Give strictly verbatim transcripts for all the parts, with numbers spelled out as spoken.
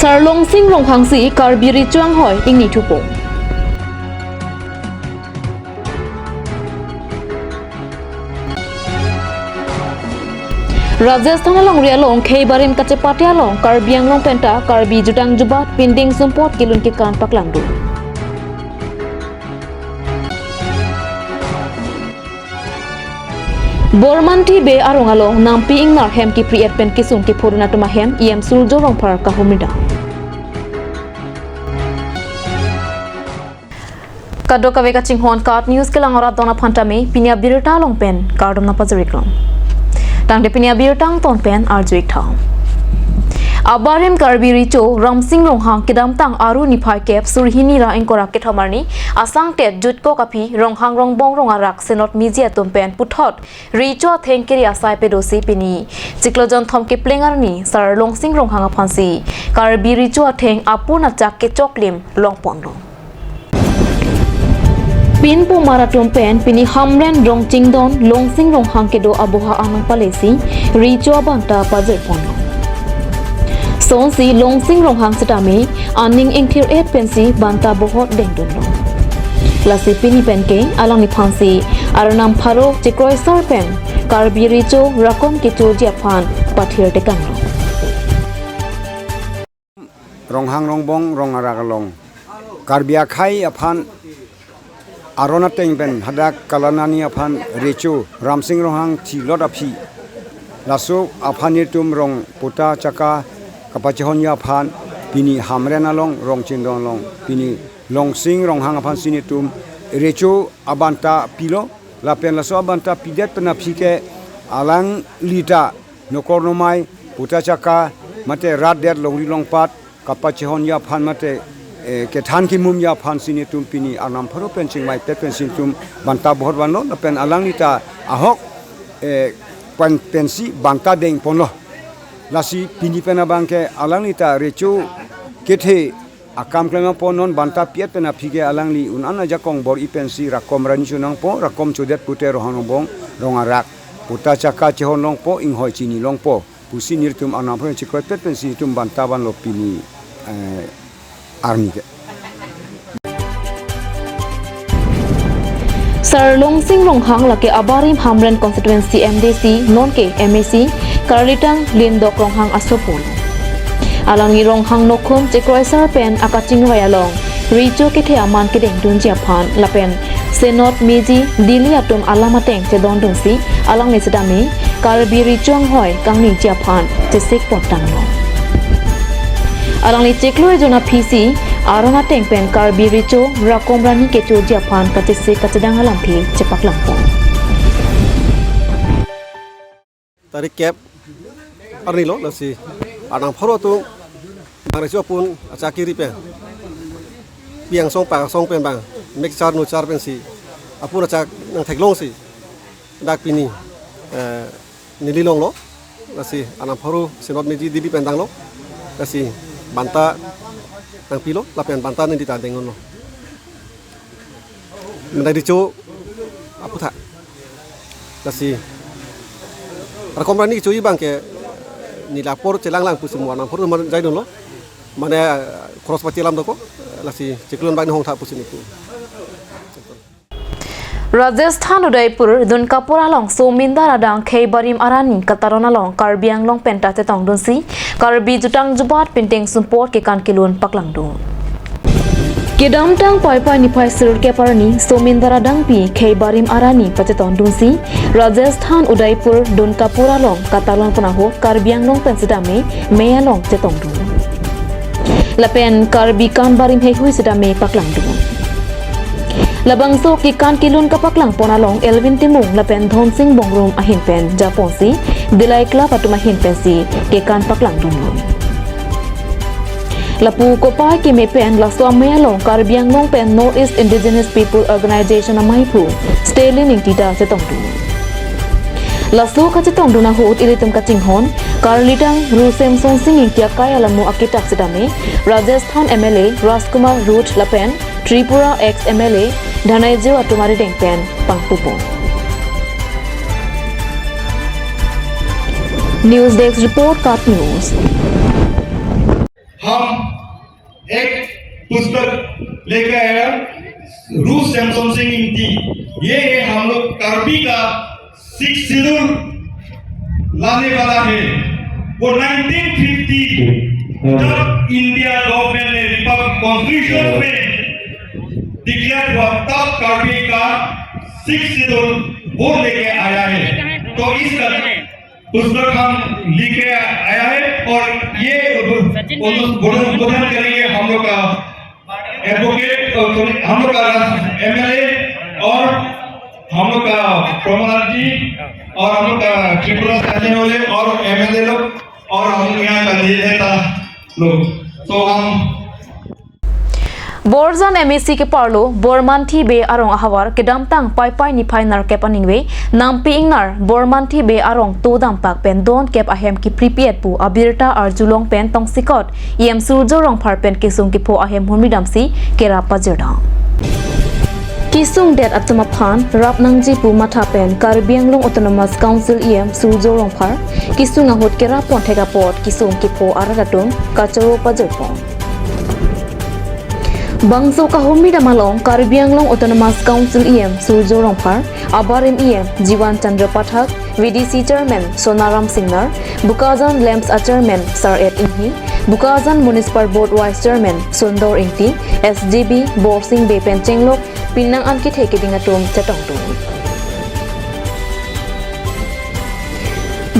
Sar Longsing Ronghang si Karbi Recho anghoi ingni thupo. Rajasthan alongri along khei barim kachepate along Karbi Anglong penta Karbi jutang jubat pindeng sumpot kelun kekan paklangdun. Bormanthi Bey arong along nangpi ingnar hem kipri-et pen kesung kephodun atum ahem E M Surjo Rongphar kahumri dam. Kadokave kachinghon KAT News kelang orat dona phantame pini abirta along pen kardom nangpajir-iklo. Tangte pini abirta angton pen arju-ik tha. Abarim Karbi Recho Ramsing Ronghang kedamtang Aru niphai kep suri hini ra ingkoi ra kethom arni asangtet jutkok aphi Ronghang Rongbong Rong Arak Senot Meji atum pen puthot Recho atheng kiri asai pedosi pini chiklo jonthom kepleng arni Sar Longsing Ronghang aphansi Karbi Recho atheng apun achak kechoklim longponlo. Pinpo mar atum pen pini Hamren Rongchingdon Longsing Ronghang kedo aboha anang palesi Recho abanta pajirponlo. Sonsi Longsing Ronghang setame aning ingthir-et pensi banta bohot dengdunlo. Lasi pini penke alangliphansi Arnam pharo chikroisar pen Karbi Recho rakom kechoji aphan pathir tekanglo. Ronghang Rongbong Rong Arak along Karbi akhei aphan aron ateng pen hadak kalanani aphan Recho Ramsing Ronghang thilot aphi, laso aphan nelitum rong puta chaka kapachehonji aphan pini Hamren along Rongchingdon along pini Longsing Ronghang aphansi nelitum Recho abanta pilo. Lapen laso abanta pidet pen aphi ke alangli ta nokor nomai, puta chaka, mate rat det longri longpat kapachehonji aphan mate, eh, kethan kimumji aphansi nelitum pini Arnam pharo pen chingvaipet pensi nelitum banta bohot vanlo, lapen alangli ta ahok, eh, pen pensi banta dengponlo. Lasi pini pen abang ke alangli ta Recho kethe akam klemponnon, banta pi-et pen aphi ke alangli un-an ajakong bor-i pensi rakom rani chonangpo, rakom chodet pute Ronghang Rongbong Rong Arak puta chaka chehon longpo, inghoi chini longpo pusi nelitum Arnam pharo chikroipet pensi nelitum banta vanlo pini, eh, arni ke. Sar Longsing Ronghang lake abarim Hamren constituency M D C, nonke M A C, Karlitang Lindok Ronghang asopo. Alangli Ronghang nokhum chikroisar pen akachingvai along Recho kethe aman kedengdunji aphan lapen Senot Meji Dili atum alam ateng chedondunsi alangli setame Karbi Recho anghoi kangniji aphan chesik pontanglo. Alangli chiklo ejun aphisi aron ateng pen Karbi Recho rakom rani kechoji aphan kachesik kachedang alamthe chepaklangpo. Tarik kep arni lo, lasi Arnam pharo atum bang Recho apun achak kiri pen, pi angsong pa angsong pen bang mekchar nuchar pensi apun achak nangtheklongsi dak pini, eh, neli longlo, lasi Arnam pharo Senot Meji Dili pen tanglo, lasi banta nangpilo, lapen banta neli ta dengdunlo. Menai Recho aputhak. Lasi rakom rani kechoji abang ke neli apor chelanglang pusi mo Arnam pharo atum jaidunlo. Mane, eh, cross pachelam doko, lasi chiklo abang ni hongtha pusi neli pu. Rajasthan Udaipur Donkapur along Somindar adang khei barim arani kataron along Karbi Anglong penta chetongdunsi Karbi jutang jubat pindeng sumpot kekan kelun paklangdun. Kedamtang Paipai niphai sirkep arni Somindar adangpi khei barim arani pachetongdunsi Rajasthan Udaipur Donkapur along kataron pon ahut Karbi Anglong pen setame mei along chetongdun. Lapen Karbi kan barim heihui setame paklangdun. Labangso kekan kelun kapaklangpon along Elvin Timung lapen Dhonsing Bongrung ahin pen japonsi Dillai Club atum ahin pensi kekan paklangdunlo. Lapu kopai keme pen laso amei along Karbi Anglong pen North East Indigenous People Organization amaiphu Stalin Ingti ta chetongdun. Laso kachetongdun ahut ilitum kachinghon, Karlitang Ru Semsonsing Ingti akai alamo akitap setame Rajasthan M L A Rajkumar Ruth lapen Tripura ex M L A Dhananjay atum arideng pen pangpupo. News Desk Report, KAT News. हम एक पुस्तक लेके आया, रूस सैमसन सिंह इंगती। ये है हम लोग कार्बी का सिक्स शेड्यूल लाने वाला है। वो नाइनटीन फिफ्टी, जब इंडिया गवर्नमेंट ने रिपब्लिक कॉन्स्टिट्यूशन में डिक्लेयर हुआ, तब कार्बी का सिक्स शेड्यूल वो लेके आया है। तो इस तरह पुस्तक हम लेके आया है और ये उद्बोधन उद्बोधन करेंगे हम लोग का एडवोकेट, सॉरी, हम लोग का एमएलए और हम लोग का प्रमोद जी और हम लोग का त्रिपुरा से आने वाले और एमएलए लोग और हम यहाँ का नेता लोग। तो हम Borjan MAC keparlo Bormanthi Bey arong ahavar kedamtang Paipai niphai nerkep aningve Nampi Ingnar Bormanthi Bey arong to dampak pen donkep ahem kipripi-et pu abirta arjulong pen tongsekot EM Surjya Rongphar pen kesung kepho ahem hurmi damsi kerap pajirdam. Kesung det atum aphan rap nangji pu matha pen Karbi Anglong Autonomous Council EM Surjya Rongphar kesung ahut kerap pon thek apot kesung kepho arat atum kachoro pajirpon. Bangso kahurmi dam along Karbi Anglong Autonomous Council EM Surjya Rongphar, abarim EM Jiwan Chandra Pathak, VDC Chairman Sonaram Singnar, Bokajan LAMPS a Chairman Sar-et Inghi, Bokajan Municipal Board Vice Chairman Sundor Ingti, SGB Borsing Bey pen chenglok penang an kethe keding atum chetongdun.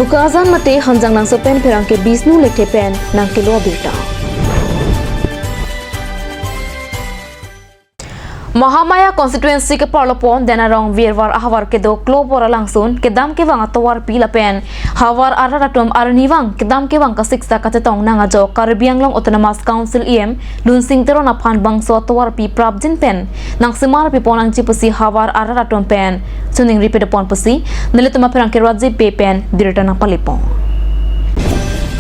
Bokajan mate Hanjanglangso pen pherangke Bishnu Lekthe pen nangkelo abirta. Mahamaya constituency keparlo pon Denarong Birvar ahavar kedo Klobor alangsun kedam kevang atovarpi lapen havar arat atum arnivang kedam kevang kasiksa kachetong nang ajok Karbi Anglong Autonomous Council EM Lunsing Teron aphan bangso atovarpi prapjin pen nangsemar pipon nangji pusi havar arat atum pen choningri pedepon pusi nelitum apherangke Rajiv Bey pen birta nangpalepon.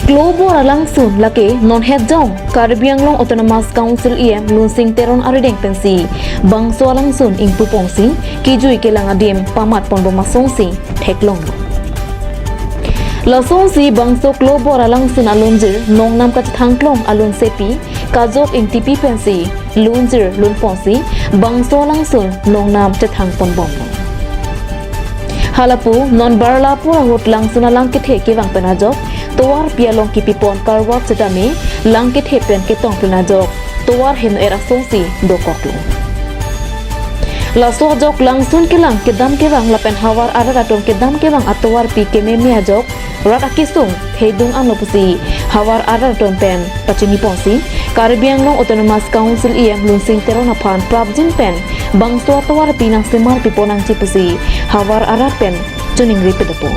Klobor alangsun lake non hetjong Karbi Anglong Autonomous Council EM Lunsing Teron arideng pensi bangso alangsun ingpupongsi kejui kelang adim pamat ponbom asonsi theklong. Lasonsi bangso Klobor alangsun alunjir nongnam kachethangklong alunsepi Kajok Ingtipi pensi lunjir lunponsi bangso alangsun nongnam chethang ponbom. Halapu non barla pura ahut langsun alang kethe kevang pen ajok tovarpi along kipipon karwak setame lang kethe pen ketong pen ajok tovar heno er asonsi dokoklo. Laso ajok langsun kelang kedam kevang lapen havar arat atum kedam kevang atovarpi kememe ajok rat akesung thedung anlo pusi havar arat atum pen pachiniponsi Karbi Anglong Autonomous Council EM Lunsing Teron aphan prapjin pen bangso atovarpi nangsemar pipon nangji pusi havar arat pen choningri pedepon.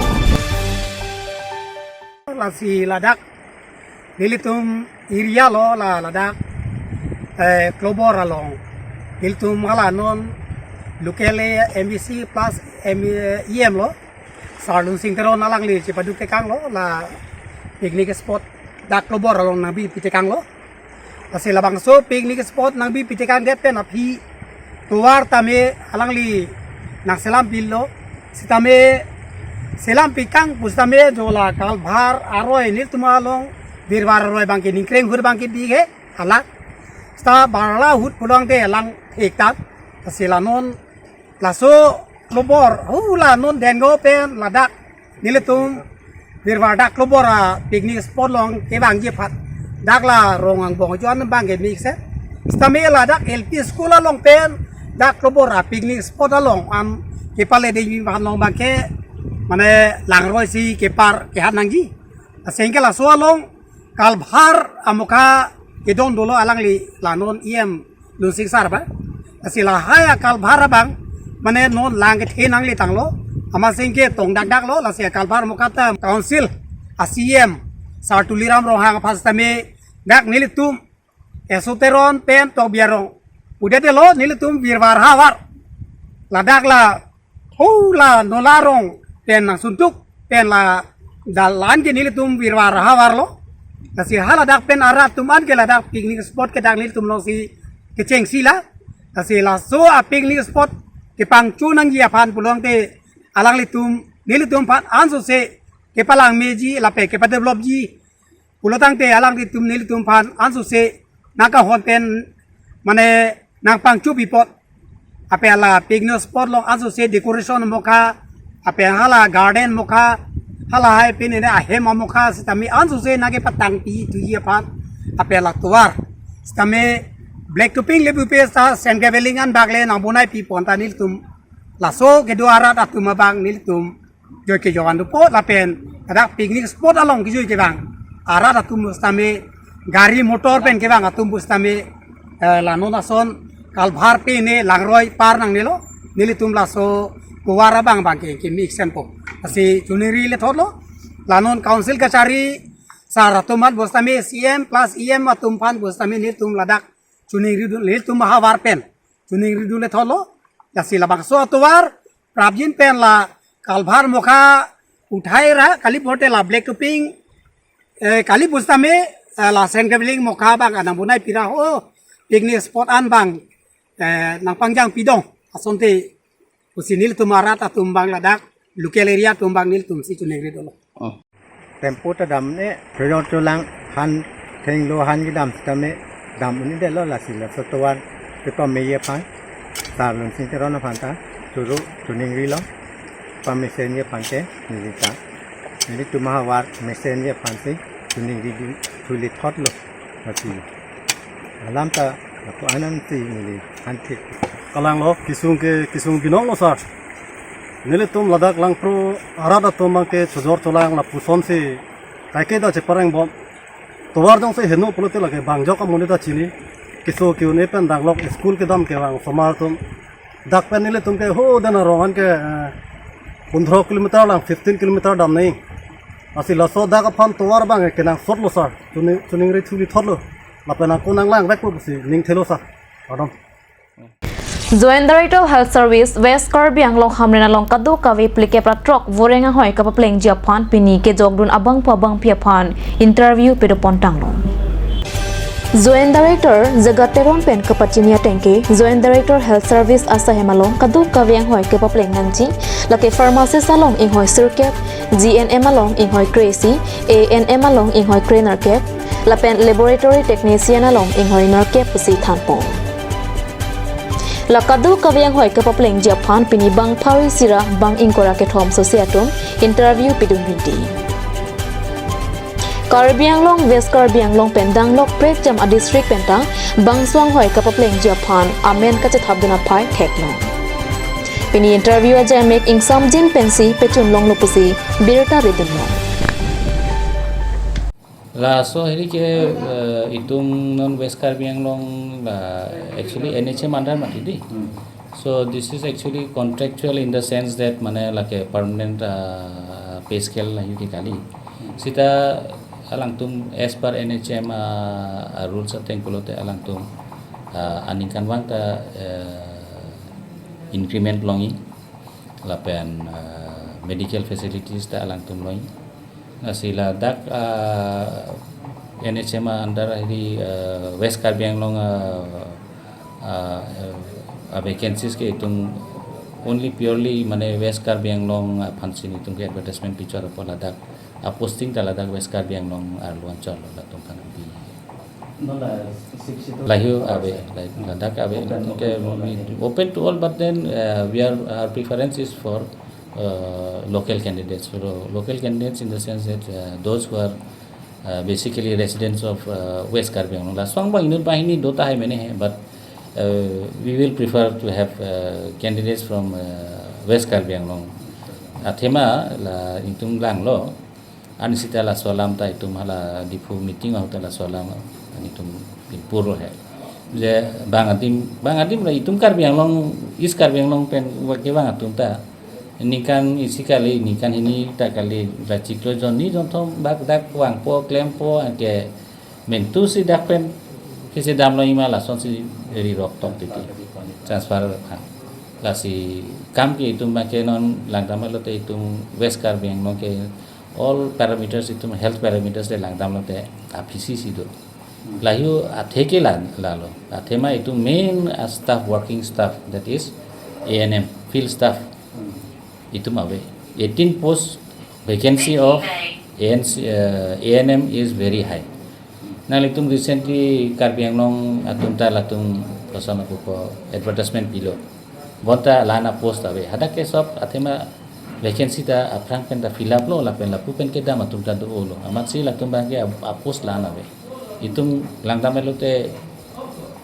Lasi ladak nelitum area lo la ladak, eh, Klobor along. Nelitum hala non local MAC plus M, EM lo. Sar Lunsing Teron alangli chepaduk tekang lo la picnic spot dak Klobor along nangbi pitekang lo. Lasi labangso picnic spot nangbi pitekang det pen aphi tovar tame alangli nangselam pilo. Sitame selam pikang pusitame jo la kalbhar aroi nelitum along Birvar aroi abangke ningkreng hur abangke bige hala. Sita barla ahut pulote lang thektan. Lasi la non laso Klobor, hu la non Dengo pen ladak nelitum Birvar dak Klobor a picnic spot along kevangji aphan dak la rong angbong ajo an abangke mix e. Sitame ladak LP school along pen dak Klobor a picnic spot along an kepale dei aphan along abangke mane langroi si kepar kehat nangji. Asengke laso along kalbhar amokha kedon dolo alangli la non EM Lunsing Sar ba. Lasi lahai akalbhar abang mane non lang kethe nangle tanglo. Amat sengke tong dakdak lo lasi akalbhar amokha ta council a CEM Sar Tuliram Ronghang aphan sitame dak nelitum Esu Teron pen Tokbi arong. Udah delo nelitum Birvar havar. Ladak la hu la non la rong pen nangsuntuk pen la dalan ke nelitum Birvar havar lo. Lasi haladak pen arat atum an ke ladak picnic spot ke dak nelitum alongsi kechengsi la. Lasi laso a picnic spot kepangcho nangji aphan pulote alanglitum nelitum aphan ansose kepalang meji lapen kepadevelopji Pulotangte alanglitum nelitum aphan ansose nangkahon pen mane nangpangchup ipot. Ape ala picnic spot along ansose decoration mokha, ape hala garden mokha, halahai pen ene ahem amokha sitame ansose nangkepatangpi thuji aphan. Ape ala tovar sitame black topping le pupe sita sand graveling an bak le nangbonai pipon ta nelitum laso kedo arat atum abang nelitum joi kejok an dopo lapen ladak picnic spot along kejoi kevang arat atum sitame gari motor pen kevang atum sitame, eh, la non ason kalbhar pen ne langroi par nangnelo, nelitum laso tovar abang abang ke kemi iksenpo. Lasi choningri le thotlo, la non council kachari sar atum aphan sitame C M plus E M atum aphan sitame nelitum ladak choningri dun, nelitum ahavar pen choningri dun le thotlo. Lasi labangso atovar prapjin pen la kalbhar mokha uthai ra kali pulote la black topping, eh, kali pusitame, eh, la sand graveling mokha abang nangbonai pira ho picnic spot an abang, eh, nangpangjang pidong asonte pusi nelitum arat atum abang ladak local area atum abang nelitum si choningri dolo. Oh. Tempo ta dam ne, projon cholang han thenglo han kedam sitame dam un-edetlo lasi laso tovar ketom meji aphan. Sar Lunsing Teron aphan ta choro choningrilo. Pamesenji aphan ke neli ta, nelitum ahavar mesenji aphan si choningri dun thuli thotlo. Lasi alam ta lapu anam si neli hanthek. Kalanglo, kesung ke kesung binonglo sir. Nelitum ladak Langpro arat atum abang ke chojor cholang lapuson si kaike ta cheparengbom. Tovar jongsi heno pulote lake bang jok amonit ta chini. Keso ke-un-e pen danglok school kedam kevang osomar atum. Dak pen nelitum ke ho den arong an ke, eh, pondro kilometer lang, fifteen kilometer dam nai. Lasi laso dak aphan tovar abang ke kenangsotlo sir. Choni, choningri thuli thotlo. Lapen ako nanglangvekpo pusi ning thelo sir. Pardon. Joint Director Health Service West Karbi Anglong Hamren along kadokave phlikep ra throk voreng ahoi kapaplengji aphan pini kejokdun abangphu abangphi aphan interview pedopon tanglo. Joint Director Jagat Teron pen kapachini ateng ke Joint Director Health Service asaihem along kadokave anghoi kepapleng nangji, lake pharmacist along inghoi sirkep, G N M along inghoi kre-isi, A N M along inghoi krenerkep, lapen laboratory technician along inghoi nerkep pusi thanpon. La kadokave anghoi kepaplengji aphan pini bang pharo isi ra bang ingkoi ra kethom sose atum interview pedun rinti. Karbi Anglong, West Karbi Anglong pen danglok prekjam a district pen ta bangso anghoi kepaplengji aphan amen kachethapdun aphai theklong. Pini interview ajai mek ingsamjin pensi pechun longlo pusi birta ridunlo. Laso heri ke, eh, itum non West Karbi Anglong la actually N H M under mati di. Hmm. So this is actually contractual in the sense that mane lake permanent, uh, pay scale la yuti kali. Hmm. Sita alangtum as per N H M, uh, uh, rules ateng pulote alangtum, uh, aningkanvang ta, uh, increment longji lapen, uh, medical facilities ta alangtum longji. Lasi ladak, ah, N H M under heri, ah, West Karbi Anglong, ah, ah, ah, vacancies ke itum only purely mane West Karbi Anglong aphan si itum ke advertisement pichor apot ladak. A posting ta ladak West Karbi Anglong arlo anchot lo latum aphan pi. Lahei ave, la-, ladak ave, open to all, but then, uh, we are, our preference is for, uh, local candidates. So, local candidates in the sense that, uh, those who are, uh, basically residents of, uh, West Karbi Anglong. Laso angbong inut banghini do tahai mene hai, but, uh, we will prefer to have, uh, candidates from, uh, West Karbi Anglong. Athema la itum langlo, ani sita laso alam ta itum hala Diphu meeting ahut ta laso alam ani itum pinpur lo he. Je bang adim, bang adim la itum Karbi Anglong, East Karbi Anglong pen kevang atum ta ningkan isi kali, ningkan hini ta kali, la chiklo jon ni jonthom bak dak vangpo, klempo, anke mentu si dak pen kisi damlo ima lasonsi rirok tok titi. Transfer, ah. Lasi kam ke itum abang ke non langdam lote itum West Karbi Anglong ke all parameters itum health parameters le langdam lote aphi isi do. Lahei athe ke la, lalo. Athema itum main, ah, staff, working staff, that is A N M, field staff. Itum ave. Eighteen post vacancy of A N C, uh, A N M is very high. Nanglitum recently Karbi Anglong atum ta latum koson apupo advertisement pilo. Bonta la-an apost ave. Hadak ke sob athema vacancy ta aphrang pen ta fill up lo lapen lapu pen kedam atum ta do-o lo. Amatsi latum abang ke ap-, apost la-an ave. Itum langdam lote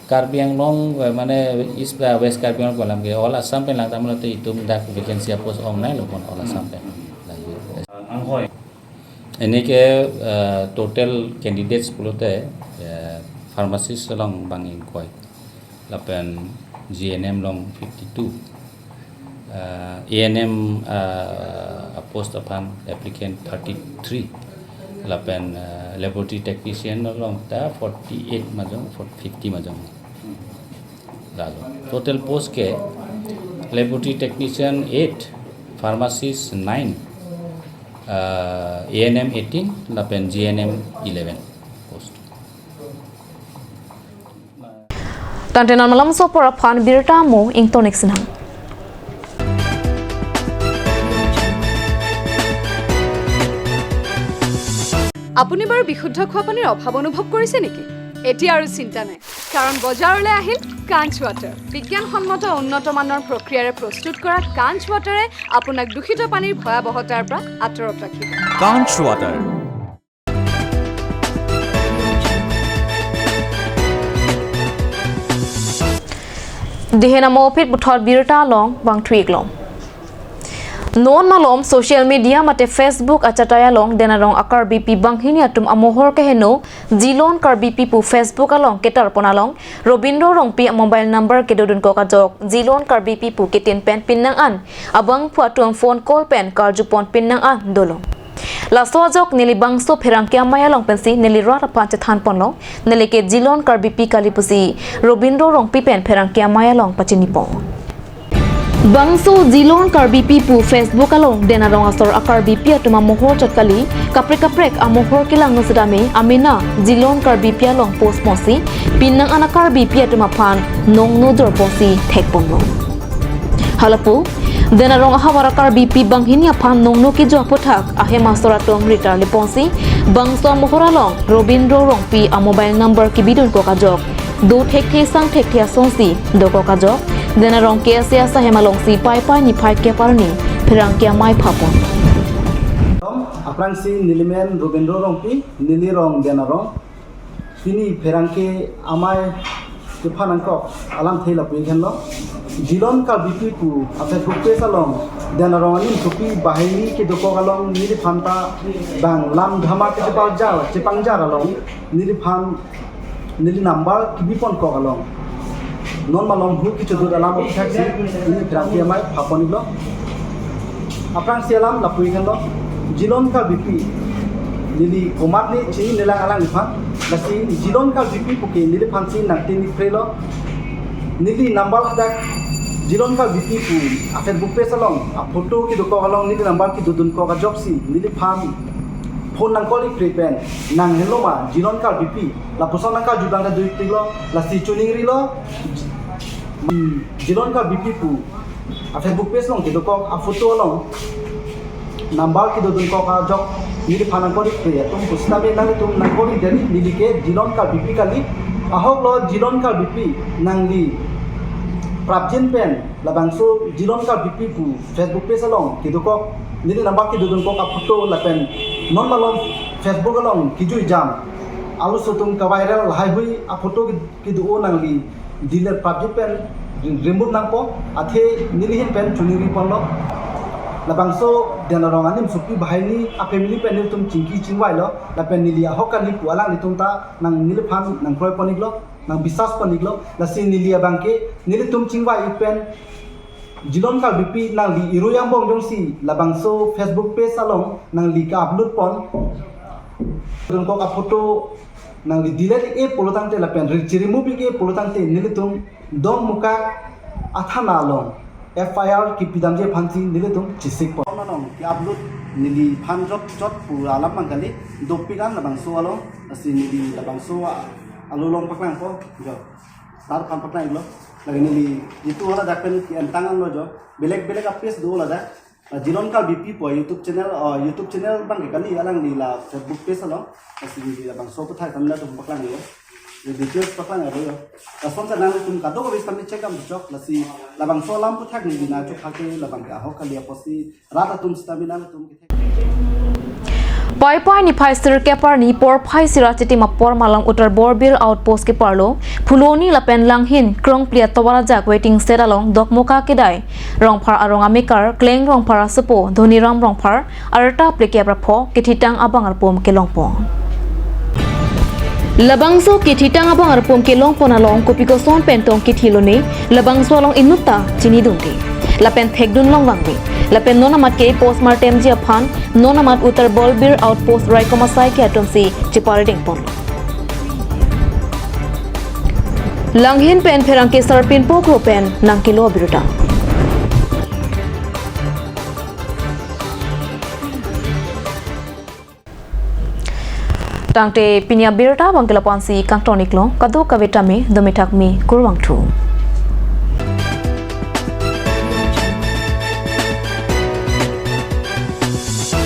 Karbi Anglong, eh, mane East ba West Karbi Anglong alam ke all Assam pen langdam lote itum dak vacancy apost ong nai lo pon all Assam pen. Lagi. Anghoi. Ini ke, eh, total candidates pulote, eh, pharmacist along bang ingkoi, lapen G N M along fifty-two, eh, A N M, eh, post aphan applicant thirty-three, lapen, eh, laboratory technician along ta forty-eight majong, for-, fifty majong. Lalu total post ke laboratory technician eight, pharmacist nine, uh, A N M eighteen, lapen G N M eleven post. Tangte non malomso apor aphan birta mo ingtonik sinang. আপুনি বাৰু বিশুদ্ধ খোৱা পানীৰ অভাৱ অনুভৱ কৰিছে নেকি? এতিয়া আৰু চিন্তা নাই, কাৰণ বজাৰলৈ আহিল কাঞ্চ ৱাটাৰ। বিজ্ঞানসন্মত উন্নত মানৰ প্ৰক্ৰিয়াৰে প্ৰস্তুত কৰা কাঞ্চ ৱাটাৰে আপোনাক দূষিত পানীৰ ভয়াৱহতাৰ পৰা আঁতৰত ৰাখিব। Kaanch Water. Dihen amo phit puthot birta along bang thuiklong. Non malom social media mate Facebook achatai along Den Arong a-Karbipi banghini atum amohor keheno Zilon Karbipi pu Facebook along ketarpon along Robindro Rongpi a-mobile number kedodunkok ajok Zilon Karbipi pu ketin pen pinnang an abangphu atum phone call pen karjupon pinnang an dolo. Laso ajok neli bangso pherangke amei along pensi neli rat aphan chethanponlo, neli ke Zilon Karbipi kali pusi Robindro Rongpi pen pherangke amei along pachinipon. Bangso Zilon Karbipi pu Facebook along Den Arong asor a-Karbipi atum amohor chot kali, kaprek kaprek amohor kelang nusdame amena Zilon Karbipi along post mosi pinnang an a-Karbipi atum aphan nongno jorposi thekponlo. Halapu Den Arong ahavar a-Karbipi banghini aphan nongno kejo aphuthak ahem asor atum ritar leponsi bangso amohor along Robindro Rongpi a-mobile number kebidunkok ajok do thekthe sang thekthe asonsi dokok ajok Den Arong K S A asahem alongsi Paipai niphai kep arni pherangke amei phapon. Aphrangsi nelimen Robindro Rongpi, neli rong Den Arong. Pini pherangke amei kephan nangkok alamthe lapu-ik henlo. Zilon Karbipi pu a-Facebook page along Den Arong anim thupi banghini kedokok along neliphan ta bang lam dhama kecheparjar chepangjar along neliphan neli number kebiponkok along non malom hu kechedut alam aphuthaksi neli pherangke amei phapon-iklo. Aphrangsi alam lapu-ik henlo, Zilon Karbipi. Neli komatne chinine lang alangliphan. Lasi Zilon Karbipi puke neliphansi nangtin-ik prelo. Neli number hadak Zilon Karbipi pu a-Facebook page along a-photo kedokok along neli number kedodunkok ajoksi neliphan phone nang call-ik pre pen nang henlo ma Zilon Karbipi lapuson nang karju abang ta do-ikpiklo, lasi choningrilo. Hmm, Zilon Karbipi pu a-Facebook page along kedokok a-photo along number kedodunkok ajok neliphan nang call-ik pre atum pusitame nanglitum nang call-ik deri, neli ke Zilon Karbipi kali. Ahoklo Zilon Karbipi, nangli prapjin pen labangso Zilon Karbipi pu Facebook page along kedokok neli number kedodunkok a-photo lapen non malom Facebook along kejui jam aluso atum ka-viral lahaihui a-photo ke- kedo-o nangli delete prapjin pen remove nangpo, athe neli ahin pen choningriponlo. Labangso Den Arong anim thupi banghini a-family pen nelitum chingki chingvailo, lapen neli ahok kali pu alanglitum ta nang neliphan nang kroipon-iklo, nang biswas pon-iklo, lasi neli abangke nelitum chingvai-ik pen Zilon Karbipi nangli irui angbong jongsi labangso Facebook page along nangli ka-upload pon, dodunkok a-photo nangli delete-ik-e pulo tangte lapen re-, chiremove-ik-e pulo tangte nelitum Dongmukak athana along F I R kepidamji aphansi nelitum chesikpon. Along ke-upload neliphan jot jot pu alam abang kali, dopik an labangso along, lasi neli labangso a-, along along paklangpo jo. Sar aphan paklang-iklo. Lake neli jitu haladak pen ke-entang anlo jo. Belek belek a-page do ladak. Jiron Karbi Pi pu YouTube channel, uh, YouTube channel abang ke kali, alangli la Facebook page along. Lasi neli labangso aputhak tame nangtum paklang yo. Neli details paklang yo. Lason sa nangtum kadokave sitame check dam chok, lasi labangso alam aputhak neli nangchok hake labang ke ahok kali apotsi rat atum sitame nangtum ke. Paipai niphai sirkep arni porphai sira chitim apor Malang Uttar Borbil outpost keparlo Phuloni lapen Langhin krongpli atovar ajak waiting shed along Dokmoka kedai Rongphar arong amekar Kleng Rongphar asopo Dhoniram Rongphar arta phlikep ra pho kethitang abang arpum kelongpon. Labangso kethitang abang arpum kelongpon along kopi koson pen tong kethilo ne, labangso along inutta chinidunde. Lapen thekdun long vangve. Lapen non amat ke postmortem ji aphan, non amat Uttar Borbil outpost raikom asai ke atum si chepardengpon. Langhin pen pherangke sarpinpo kro pen nangkelo abirta. Tangte pini abirta abang ke lapu-an si kangton iklo, kadokave tame dome thakme kurvangthu.